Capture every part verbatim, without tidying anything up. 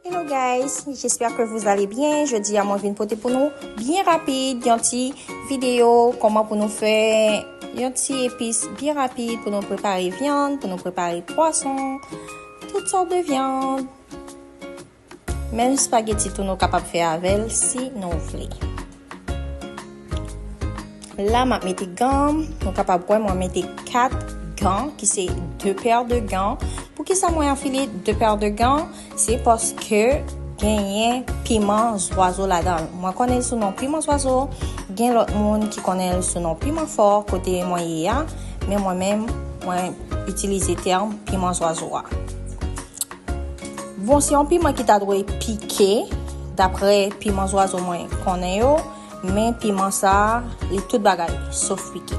Hello guys, j'espère que vous allez bien. Jodi a mwen vin pote pou nou byen rapid yon ti videyo kòman pou nou fè yon ti epis byen rapid pou nou prepare vyann, pou nou prepare pwason, tout sòt de vyann. Menm spaghetti tou nou kapab fè avè l si nou vle. La m ap mete gan, nou kapab wè mwen mete kat gan ki se de pè de gan. Poukisa mwen afile de pè de gan? Se paske genyen piman zwazo ladan l. Mwen konnen l sou non piman zwazo, gen lòt moun ki konnen l sou non piman fò kote mwen ye a, men mwen menm mwen itilize tèm piman zwazo a. Bon, se yon piman ki ta dwe pike, daprè piman zwazo mwen konnen yo, men piman sa a, li tout bagay, sof pike.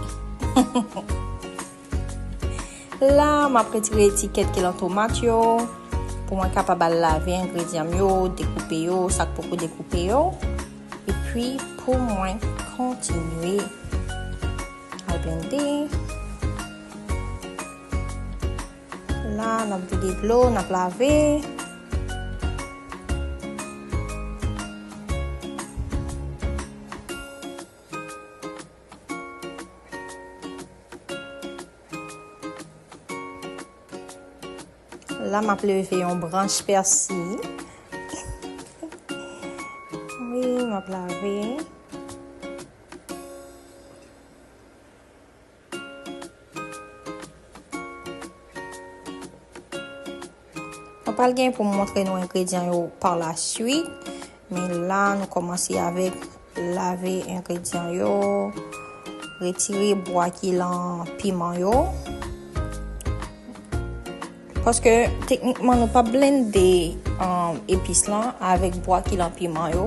La, m ap retire etikèt ki lan tomat yo, pou mwen kapab al lave engredyan m yo, dekoupe yo, sa k poko dekoupe yo. Epi, pou mwen kontinye al blende. La, n ap vide dlo, n ap lave. La, m ap leve yon branch pèsi. Wi, m ap lave. Mwen pral gen pou m montre nou engredyan yo pa la swit, men la nou kòmanse avèk lave engredyan yo, retire bwa ki lan piman yo. Paske teknikman nou pa blende um, epis lan avèk bwa ki lan piman yo.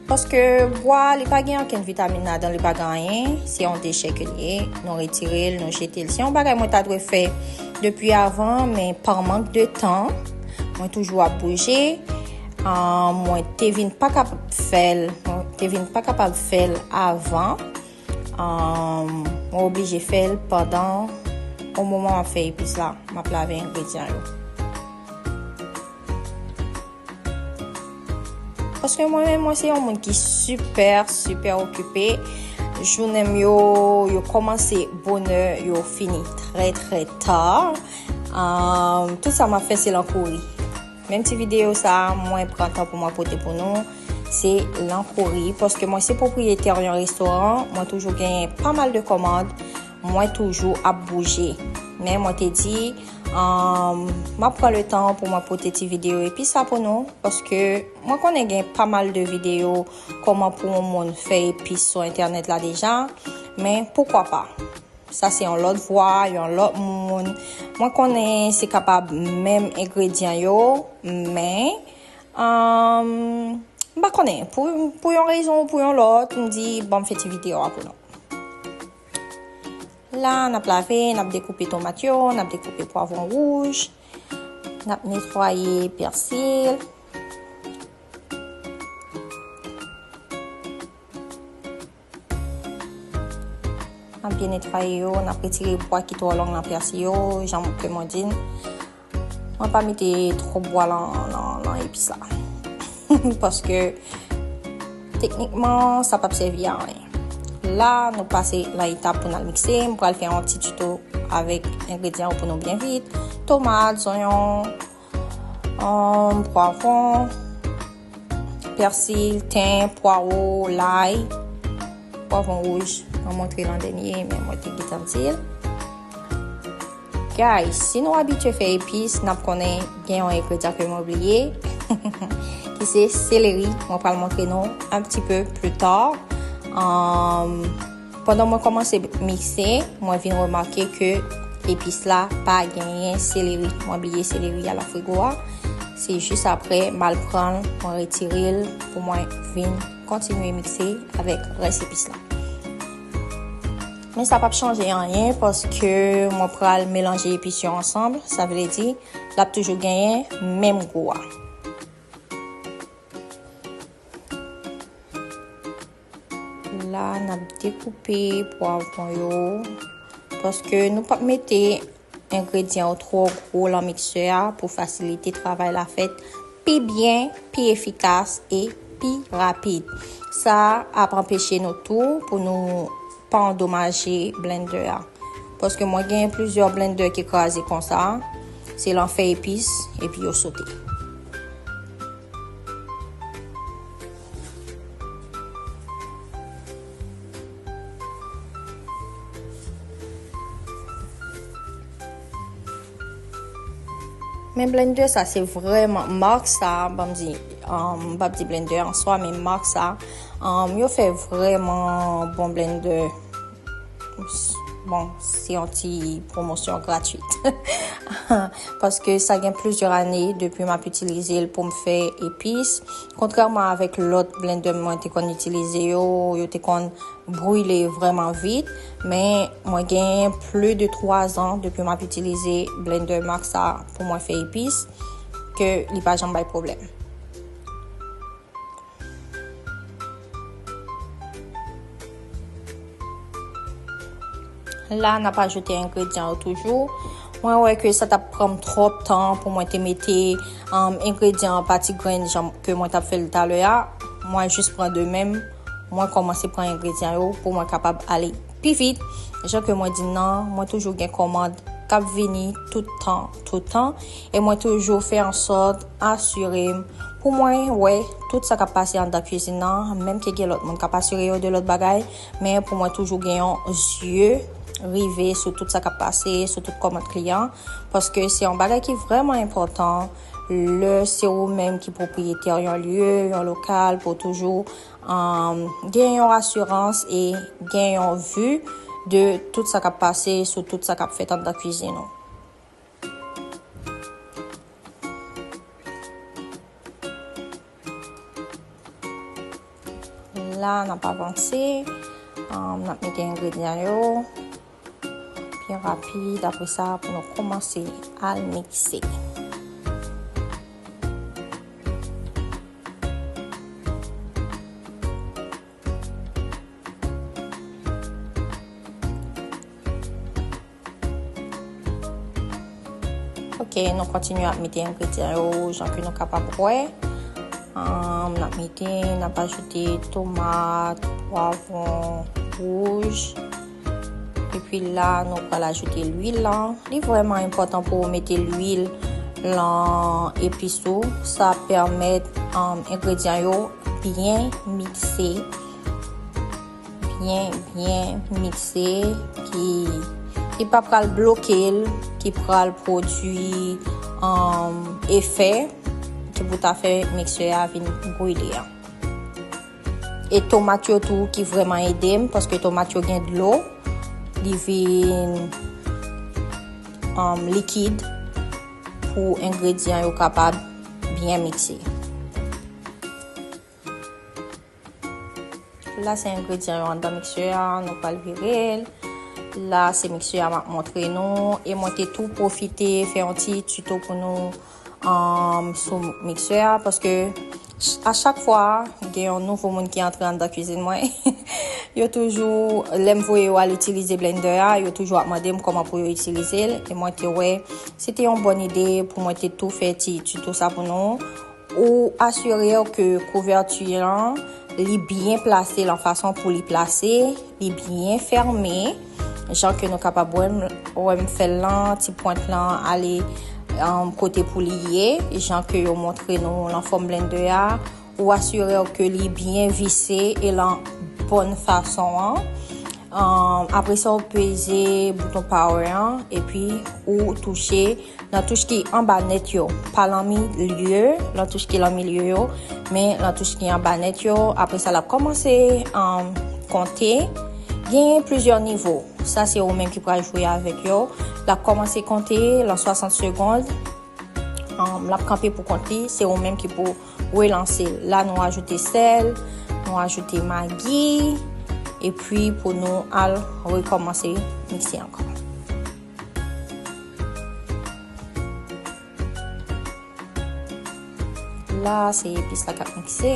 Paske bwa li pa gen ankenn vitamin ladan, li pa gen anyen, se yon dechè ke li ye, nou retire l, nou jete l. Se yon bagay mwen ta dwe fè depi avan, men pa mank de tan, mwen toujou ap bouje. Ah, mwen te vin pa kapab fè l, mwen te vin pa kapab fè l avan. Ah, mwen oblije fè l pandan o moman m ap fè epis la, m ap lave engredyan yo. Paske mwen menm, mwen se yon moun ki sipè, sipè okipe. Jounen m yo, yo kòmanse bonè, yo fini trè, trè ta. Ah, tout sa m ap fè, se lan kouri. Menm ti videyo sa, mwen pran tan pou mwen pote pou nou. Se lan kouri, paske mwen se pwopriyetè yon restoran. Mwen toujou gen pa mal de kòmand. Mwen toujou ap bouje. Men mwen te di, um, m ap pran le tan pou mwen pote ti videyo epis sa pou nou, paske mwen konnen gen pa mal de videyo kòman pou yon moun fè epis sou entènèt la deja, men poukwa pa? Sa se yon lòt vwa, yon lòt moun. Mwen konnen se kapab menm engredyan yo, men, um, m pa konnen. Pou, pou yon rezon ou pou yon lòt, m di, ban m fè ti videyo a pou nou. La, n ap lave, n ap dekoupe tomat yo, n ap dekoupe pwavwon wouj, n ap netwaye pèsi. N ap byen netwaye yo, n ap retire bwa ki twò long nan pèsi yo, jan ke mwen di n. Mwen pa mete twòp bwa lan, lan, lan epis la. Paske, teknikman, sa p ap sèvi a anyen. La, nou pase lan etap pou n al mikse. M pral fè yon ti tuto avèk engredyan yo pou nou byen vit. Tomat, zonyon, um, pwavwon, pèsi, ten, pwawo, lay, pwavwon wouj. Mwen montre lan dènye, men mwen te gentan di l. Guys, si nou abitye fè epis, n ap konnen gen yon engredyan ke mwen bliye, ki se seleri. Mwen pral montre nou un petit peu plus tard. Um, pandan mwen kòmanse mikse, mwen vin remake ke epis la pa genyen seleri. Mwen bliye seleri a lan frigo a. Se jis apre, m al pran l, mwen retire l pou mwen vin kontinye mikse avèk rès epis la. Men sa p ap chanje anyen paske mwen pral melanje epis yo ansanm. Sa vle di, l ap toujou genyen menm gou a. La, n ap dekoupe pwavwon yo. Paske nou p ap mete engredyan yo twò gwo lan miksè a pou fasilite travay la fèt pi byen, pi efikas e pi rapid. Sa ap anpeche nou tou pou nou pa andomaje blender a. Paske mwen gen plizyè blender ki kraze konsa. Se lan fè epis, epi yo sote. Men blender sa, se vrèman mak sa, ban m di, um, m p ap di blender an swa, men mak sa, um, yo fè vrèman bon blender. Bon, se yon ti pwomosyon gratwit. Paske sa gen plizyè ane depi m ap itilize l pou m fè epis. Kontrèman avèk lòt blender mwen te konn itilize yo, yo te konn brile vrèman vit. Men mwen gen plis de twa zan depi m ap itilize blender mak sa pou mwen fè epis, ke li pa janm bay pwoblèm. La, n ap ajoute engredyan yo toujou. Mwen wè ke sa t ap pran m twòp tan pou mwen te mete, um, engredyan an pa ti grenn jan ke mwen t ap fè l talè a. Mwen jis pran de men m, mwen kòmanse pran engredyan yo pou mwen kapab ale pi vit. Jan ke mwen di n nan, mwen toujou gen kòmand k ap vini tout tan, tout tan. E mwen toujou fè ansòt asire m pou mwen wè tout sa k ap pase anndan kwizin nan, menm ke gen lòt moun k ap asire yo de lòt bagay, men pou mwen toujou gen yon zye rive sou tout sa k ap pase, sou tout kòmand kliyan, paske se yon bagay ki vrèman enpòtan lè se ou menm ki pwopriyetè yon lye, yon lokal, pou toujou, um, gen yon asirans e gen yon vi de tout sa k ap pase, sou tout sa k ap fèt anndan kwizin ou. La, n ap avanse. Um, n ap mete engredyan yo byen rapid. Apre sa, pou nou kòmanse al mikse. Ok, nou kontinye ap mete engredyan yo jan ke nou kapab wè. Ahn, n ap mete, n ap ajoute tomat, pwavwon wouj. Epi la, nou pral ajoute lwil lan. Li vrèman enpòtan pou w mete lwil lan epis ou. Sa pèmèt, ahn, engredyan yo byen mikse. Byen, byen mikse, ki, ki pa pral bloke l, ki pral pwodui, um, efè, ki pou ta fè miksè a vin brile a. E tomat yo tou ki vrèman ede m, paske tomat yo gen dlo, li vin, um, likid pou engredyan yo kapab byen mikse. La, se engredyan yo anndan miksè a, nou pral vire l. La, se miksè a m ap montre nou. E mwen te tou pwofite fè yon ti tito pou nou, um, sou miksè a, paske ch-, a chak fwa, gen yon nouvo moun ki antre anndan kwizin mwen. Yo toujou, lè m voye yo al itilize blender a, yo toujou ap mande m kòman pou yo itilize l. E mwen te wè, se te yon bòn ide pou mwen te tou fè ti tito sa pou nou. Ou asire w ke kouvèti an, li byen plase lan fason pou li plase, li byen fèmen, jan ke nou kapab wè m, wè m fè l lan, ti pwent lan ale, um, kote pou li ye, jan ke yo montre nou lan fòm blender a. Ou asire w ke li byen vise e lan bòn fason an. Um, apre sa, ou peze bouton power an, epi ou touche nan touch ki anba nèt yo, pa lan milye, lan touch ki lan milye yo, men lan touch ki anba nèt yo. Apre sa, l ap kòmanse, um, konte. Gen plizyè nivo. Sa, se ou menm ki pral jwe avèk yo. L ap kòmanse konte lan swasant segonn. Um, l ap kanpe pou kont li. Se ou menm ki pou relanse l. La, nou ajoute sèl, nou ajoute magi, epi pou nou al rekòmanse mikse ankò. La, se epis la k ap mikse.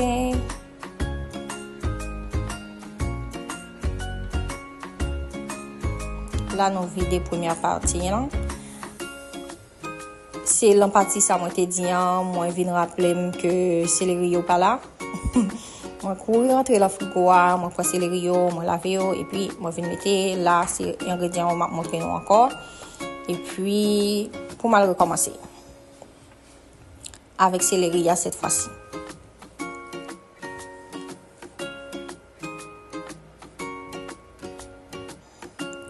La, nou vide premyè pati an. Se lan pati sa mwen te di an, mwen vin raple m ke seleri yo pa la. Mwen kouri rantre lan frigo a, mwen pran seleri yo, mwen lave yo, epi mwen vin mete la, se engredyan yo m ap montre nou ankò. Epi, pou m al rekòmanse avèk seleri a sèt fwa si.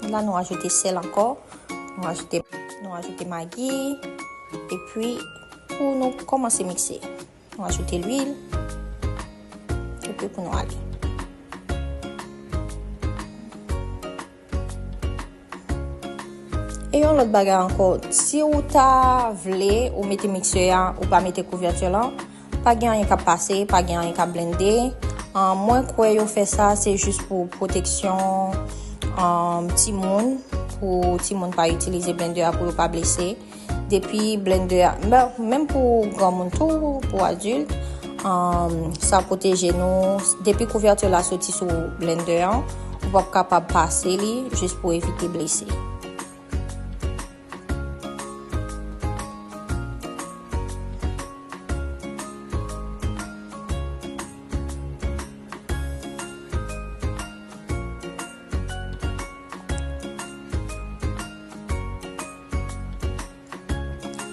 La, nou ajoute sèl ankò. Nou ajoute, nou ajoute magi. Epi, pou nou kòmanse mikse, nou ajoute lwil. Epi, pou nou ale. E yon lòt bagay ankò, si ou ta vle, ou mete miksè a, ou pa mete kouvèti lan, pa gen anyen k ap pase, pa gen anyen k ap blende. Ahn, mwen kwè yo fè sa, se jis pou pwoteksyon, ahn, timoun, pou timoun pa itilize blendè a, pou yo pa blese. Depi blendè a, men, menm pou granmoun tou, pou adilt, ahn, sa pwoteje nou. Depi kouvèti la soti sou blendè an, ou p ap kapab pase li, jis pou evite blese.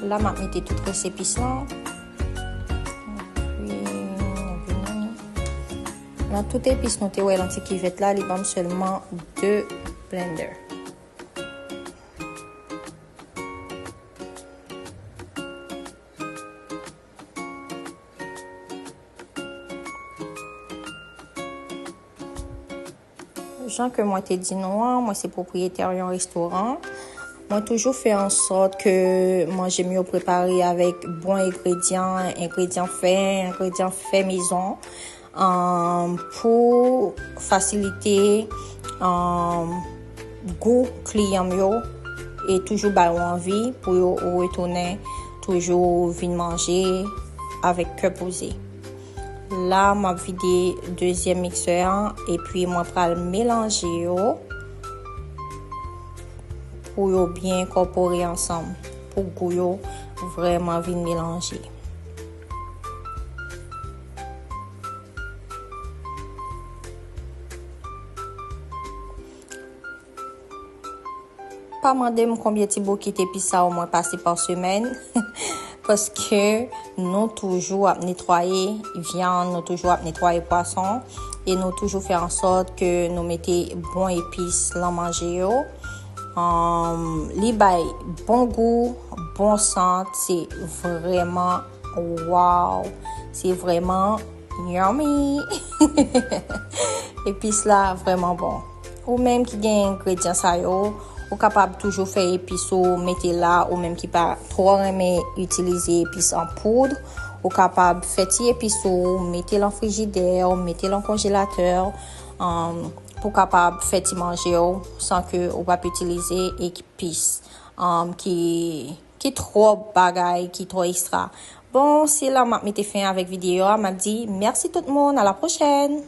La, m ap mete tout rès epis lan. Epi, nou vini. Nan tout epis nou te wè lan ti kivèt la, li ban m sèlman de blendè. Jan ke mwen te di nou an, mwen se pwopriyetè yon restoran. Mwen toujou fè an sòt ke manje m yo prepare avèk bon engredyan, engredyan fè, engredyan fè mezon, ahn, pou fasilite, ahn, gou kliyan m yo e toujou ba yo anvi pou yo retounen, toujou vin manje avèk kè poze. La, m ap vide dezyèm miksè an, epi mwen pral melanje yo pou yo byen enkòpore ansanm, pou gou yo vrèman vin melanje. Pa mande m konbyen ti bokit epis sa yo mwen pase pa semèn, paske nou toujou ap netwaye vyann, nou toujou ap netwaye pwason, e nou toujou fè an sòt ke nou mete bon epis lan manje yo. Ahn, li bay bon gou, bon sant, se vrèman, waw, se vrèman yummy! Epis la vrèman bon. Ou menm ki gen engredyan sa yo, ou kapab toujou fè epis ou mete la, ou menm ki pa twò renmen itilize epis an poud, ou kapab fè ti epis ou mete lan frijidè, ou mete lan konjelatè, um, pou kapab fè ti manje w san ke ou p ap itilize epis, um, ki, ki twòp bagay, ki twò ekstra. Bon, se la m ap mete fen avèk videyo a, m ap di mèsi tout moun, a la pwochèn!